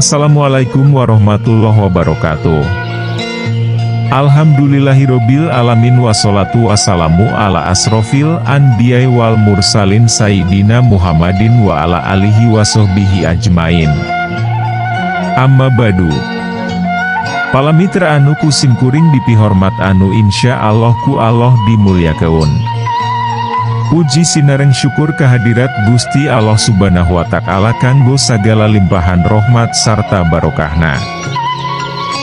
Assalamualaikum warahmatullahi wabarakatuh. Alhamdulillahirobbil alamin, wassalatu wassalamu ala asrofil anbiya'i wal mursalin sayyidina Muhammadin wa ala alihi wasohbihi ajmain. Amma ba'du. Para mitra anu ku simkuring dipihormat, anu insya Allah ku Allah dimulyakeun. Puji sinareng syukur kehadirat Gusti Allah Subhanahu wa Ta'ala kanggo sagala limpahan rahmat sarta barokahna.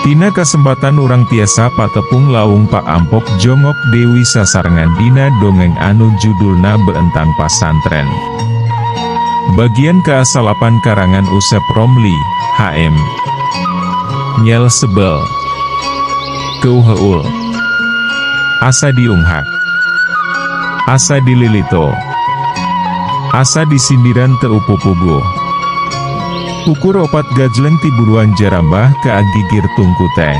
Tina kesempatan urang tiasa patepung lawung Pak Ampok Jongok Dewi sasarengan dina dongeng anu judulna Beuntang Pasantren. Bagian ke-8 karangan Usep Romli, HM. Nyel sebel. Keuheul. Asa diunghak. Asa dililito. Asa disindiran, teu puguh. Ukur opat gajleng ti buruan jarambah ka gigir tungku teh.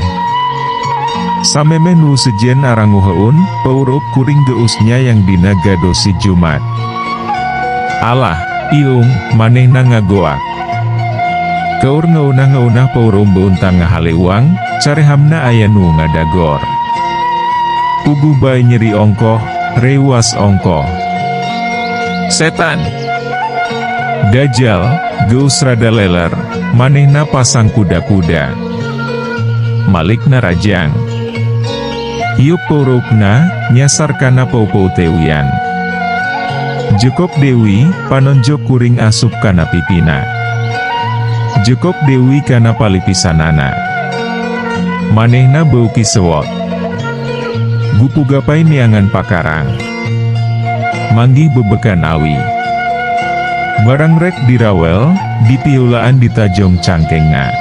Samemeh nu sejen aranguheun, paurup kuring geus nyayang dina gado si Jumat. Alah, iung, manehna ngagoak. Keur ngeunah-ngeunah paurum beuntang ngahaliwang, carehamna aya nu ngadagor. Puguh bae nyeri ongkoh, reuwas ongkoh. Setan! Dajjal, geus rada leler, manehna pasang kuda-kuda. Malikna rajang. Hiup paurupna, nyasar kana pau-pau teuyan. Jekok Dewi, panonjok kuring asup kana pipina. Jekok Dewi kana palipisanana. Manehna beuki sewot. Gupugapai neangan pakarang. Manggih bebekan awi. Barang rek dirawel, dipiheulaan ditajong cangkengna.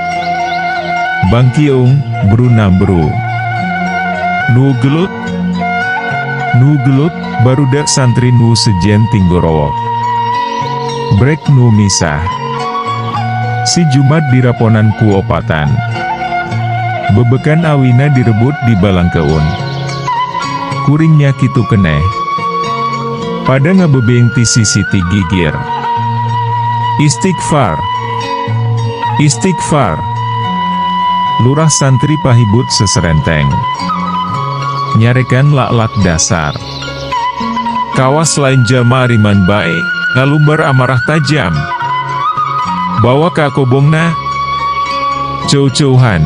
Bangkiung, bru nambru. Nu gelut? Nu gelut, barudak santri nu sejen tinggorowok. Brek nu misah. Si Jumat diraponan ku opatan. Bebekan awina direbut di balangkeun. Kuringnya kitu keneh. Pada ngabebeng ti sisi ti gigir. Istighfar. Istighfar. Lurah santri pahibut seserenteng. Nyarekan lak-lak dasar. Kawas lain jalma ariman bae, ngalumbar amarah tajam. Bawa ka kobongna. Ceuceuhan.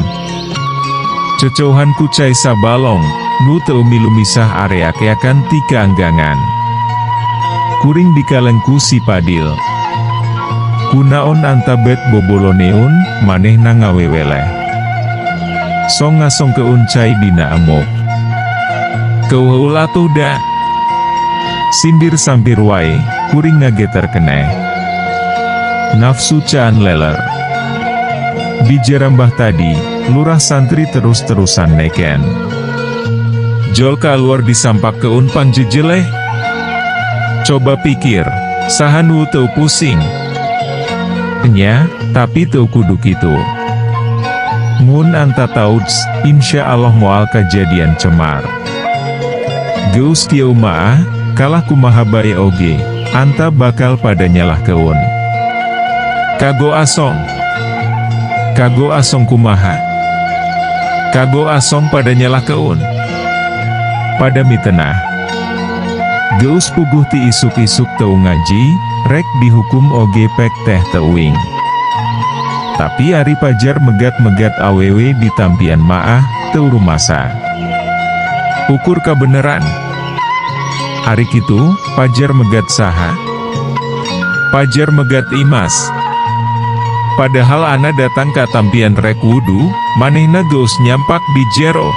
Ceceuhan ku cai sabalong, nu teu milu misah areak-eakan ti kaanggangan. Kuring dikaleng ku si Padil. Kunaon anta bet boboloneun, manehna ngaweweleh. Song ngasongkeun cai dina emuk. Keuheul atuh da. Sindir sampir wae, kuring ngageter keneh. Nafsu caan leler. Di jarambah tadi, lurah santri terus-terusan neken. Jol keluar disampakkeun pangjejeleh. Coba pikir, saha nu teu pusing? Nya, tapi teu kudu kitu. Mun anta tauts, insya Allah moal kejadian cemar. Geus kieu mah, kalah kumaha bae oge, anta bakal pada nyalahkeun. Kago asong. Kago asong kumaha? Kago asong pada nyalahkeun. Pada mitenah. Geus puguh ti isuk-isuk teu ngaji, rek dihukum oge pek teh teuing. Tapi ari Pajar megat-megat awewe di tampian maah, teu rumasa. Ukur kabeneran. Ari kitu, Pajar megat saha? Pajar megat Imas. Padahal ana datang ka tampian rek wudu, manehna geus nyampak di jero.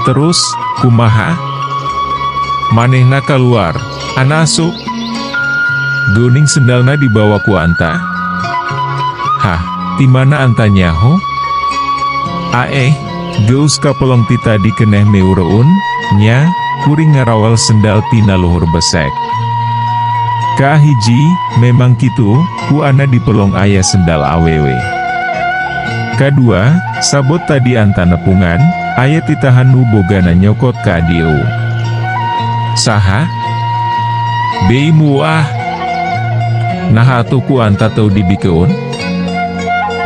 Terus, kumaha? Manehna keluar, ana asup. Geuning sendalna dibawa ku anta. Ti mana anta nyaho? Aeh, geus kapelong ti tadi keneh meureun, nya, kuring ngarawel sendal tina luhur besek. Kahiji, memang kitu, ku ana dipelong aya sendal awewe. Kadua, sabot tadi anta nepungan, aya titahan nu bogana nyokot ka dieu. Saha? Bei muah. Naha atuh ku anta teu dibikeun?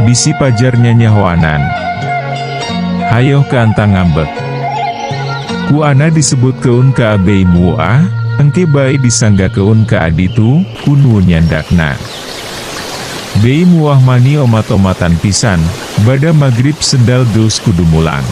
Bisi pajar nyanyahoanan. Hayoh ka anta ngambek. Ku ana disebutkeun ka Bei Muah, engke bae disanggakeun ka aditu, ku nu nyandakna. Bei Muah mani omat-omatan pisan, bada magrib sendal geus kudu mulang.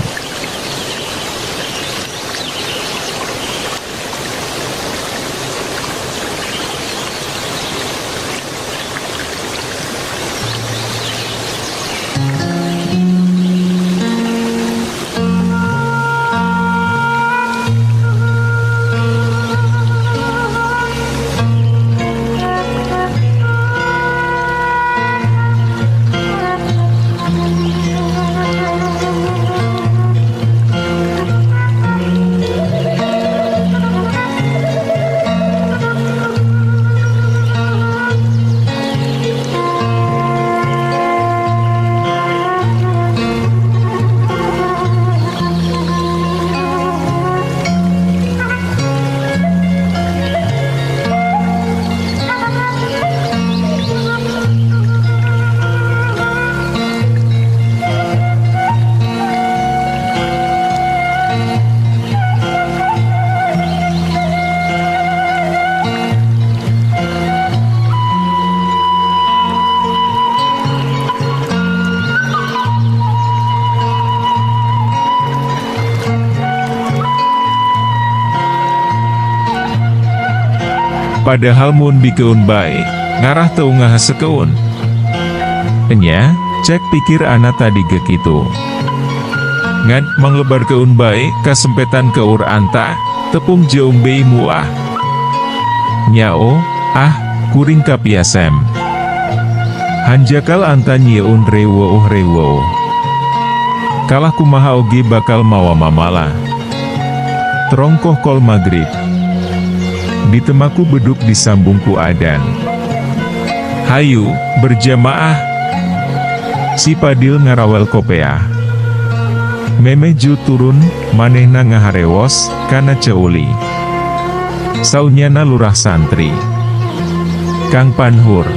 Padahal mun bikeun bae, ngarah teu ngahasekeun. Enya, cek pikir ana tadi ge kitu. Ngan, manglebarkeun bae, kasempetan keur anta, tepung jeung bei muah. Nyao, ah, kuring kapiasem. Hanjakal anta nyieun reuweuh reuweuh. Kalah kumaha oge bakal mawa mamala. Terongkoh kol magrib. Ditemaku beduk disambung ku adan. Hayu, berjamaah. Si Padil ngarawel kopeah. Memeh ju turun, manehna ngaharewos, kana ceuli. Saunyana lurah santri. Kang Panhur.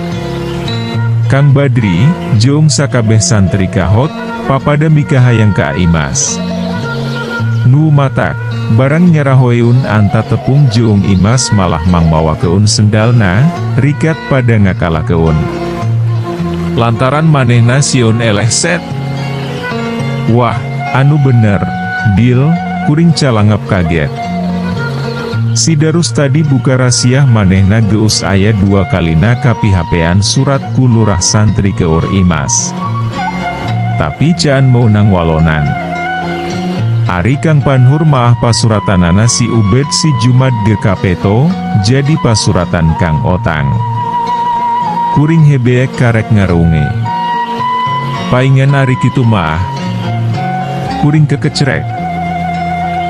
Kang Badri, jeung sakabeh santri kahot, papada mikahayang ka Imas. Nu matak, barang nyarahoeun anta tepung jeung Imas malah mangmawakeun sendalna, rikat pada ngakalakeun. Lantaran manehna sieun eleh set. Wah, anu bener, Dil, kuring calangap kaget. Si Darus tadi buka rasiah manehna geus aya dua kalina kapihapean surat ku lurah santri keur Imas. Tapi can meunang walonan. Ari Kang Panhur maah pasuratanana si Ubed si Jumad ge kapeto, jadi pasuratan Kang Otang. Kuring hebeek karek ngarunge. Paingan ari kitu maah. Kuring kekecrek.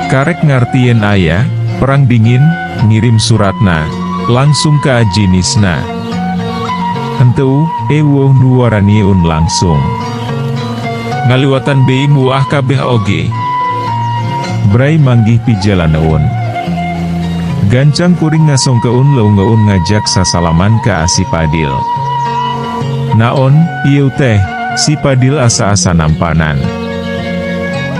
Karek ngartieun aya, perang dingin, ngirim suratna, langsung ka ajinisna. Henteu, euweuh nu waranieun langsung. Ngaliwatan bei muah kabeh oge. Bray manggih pijalaneun. Gancang kuring ngasongkeun leungeun ngajak sasalaman ka si Padil. Naon, ieu teh, si Padil asa-asa nampanan.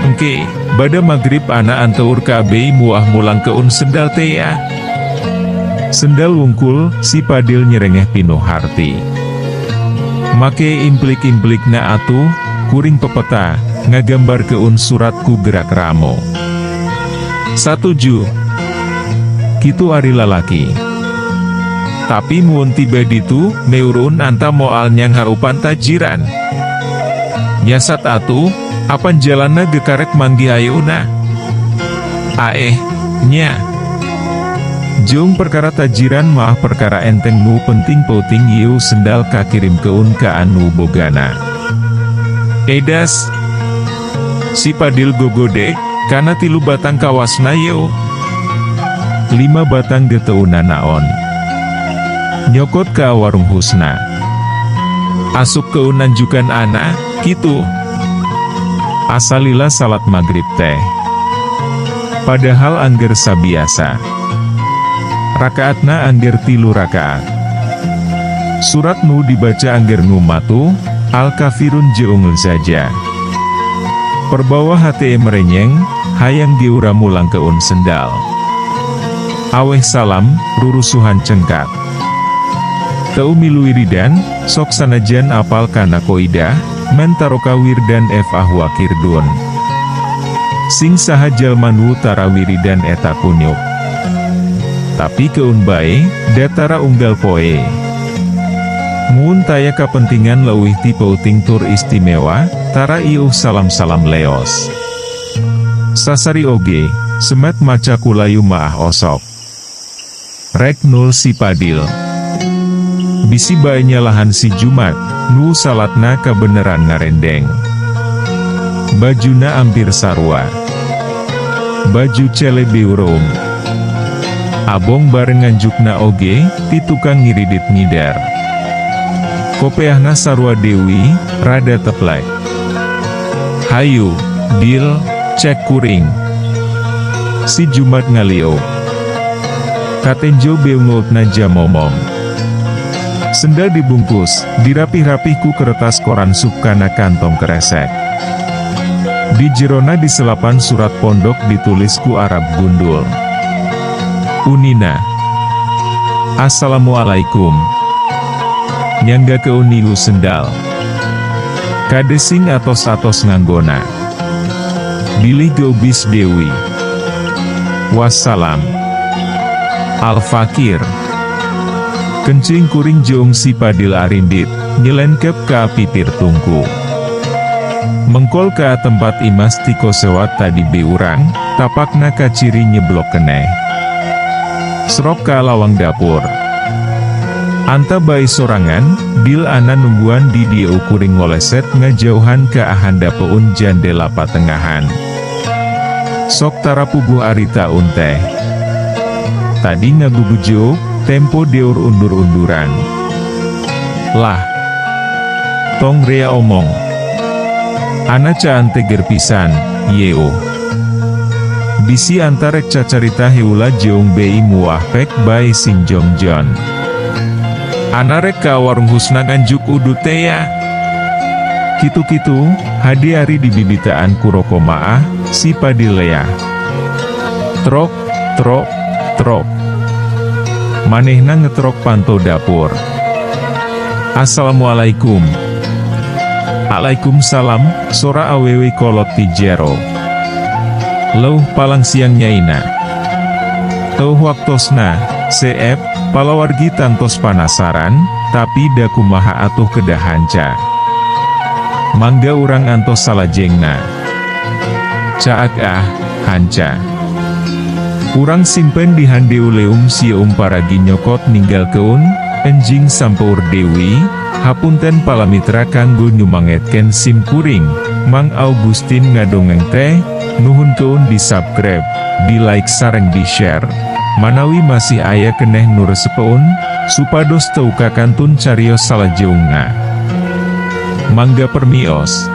Engke, bada magrib ana anteur ka bei muah mulangkeun sendal teh ya. Sendal wungkul, si Padil nyerengeh pinuh harti. Make implik-implikna atuh, kuring pepeta, ngagambarkeun surat ku gerak ramo. Satuju. Kitu ari lalaki. Tapi mun tiba ditu, meureun anta moal nyanghareupan tajiran. Nyasat atuh, apan jalanna ge karek manggih ayeuna. Aeh, nya. Jeung perkara tajiran maah perkara enteng nu penting peuting ieu sendal kakirimkeun ka anu bogana. Edas. Si Padil gogodek, kana tilu batang kawasna yo. 5 batang ge teu nanaon. Nyokot ka warung Husna. Asup keun nanjukan ana, kitu. Asa lila salat magrib teh. Padahal angger sabiasa. Rakaatna angger 3 rakaat. Surat nu dibaca angger nu matuh, Al-Kafirun jeung saja. Perbawa hate merenyeng, hayang geura mulangkeun sendal. Aweh salam, rurusuhan cengkak. Teu milu wiridan, sok sanajan apal kana koidah, من ترك وردا فهو قرد. Sing saha jalma nu tara wiridan eta kunyuk. Tapi keun bae, da tara unggal poe. Mun taya kapentingan leuwih ti peuting tur istimewa, tara iuh salam-salam leos. Sasari oge, semet maca kulayu maah osok. Rek nul si Padil. Bisi bae nyalahan si Jumat, nu salatna kabeneran ngarendeng. Bajuna ampir sarua. Baju cele beureum. Abong bareng nganjukna oge, ti tukang ngiridit ngider. Kopeahna sarua Dewi, rada teplek. Hayu, Dil, cek kuring. Si Jumat ngaliuk. Katenjo beungeutna jamomom. Sendal dibungkus, dirapih-rapih ku kertas koran sup kana kantong keresek. Di jerona diselapan surat pondok ditulis ku Arab gundul. Unina. Assalamualaikum. Nyanggakeun ieu sendal. Kade sing atos-atos nganggona. Bilih geubis Dewi. Wassalam. Al-Fakir. Kencing kuring jeung si Padil arindit, nyelenkep ka pipir tungku. Mengkol ka tempat Imas tiko sewat tadi beurang, tapakna kaciri nyeblok keneh. Serok ka lawang dapur. Anta bae sorangan, Dil ana nungguan di dieu kuring ngoleset ngajauhan ka ahandapeun jandela patengahan. Sok tara puguh arita teh. Tadi ngagugujuk, tempo deur undur-unduran. Lah. Tong rea omong. Ana caan teger pisan, yeuh. Bisi anta rek cacarita heula jeung bei muahpek bae sinjongjon. Ana rek ka warung Husna nganjuk udut teh ya. Kitu-kitu, hade ari dibibitaan ku roko maah, si Padil leah. Trok, trok, trok. Manehna ngetrok panto dapur. Assalamualaikum. Waalaikumsalam, sora awewe kolot ti jero. Leuh palang siang nyaina. Teuh waktosna, CF, palawargi tangtos panasaran, tapi da kumaha atuh kedah hanca. Mangga urang antos salajengna. Caag ah, hanca. Urang simpen di handeuleum sieum paragi nyokot ninggalkeun, enjing sampeur Dewi, hapunten palamitra kanggo nyumangetkeun sim kuring, Mang Augustin ngadongeng teh, nuhunkeun di subscribe, di like sareng di share. Manawi masih aya keneh nu resepeun, supados teu kakantun carios salajengna. Mangga permios.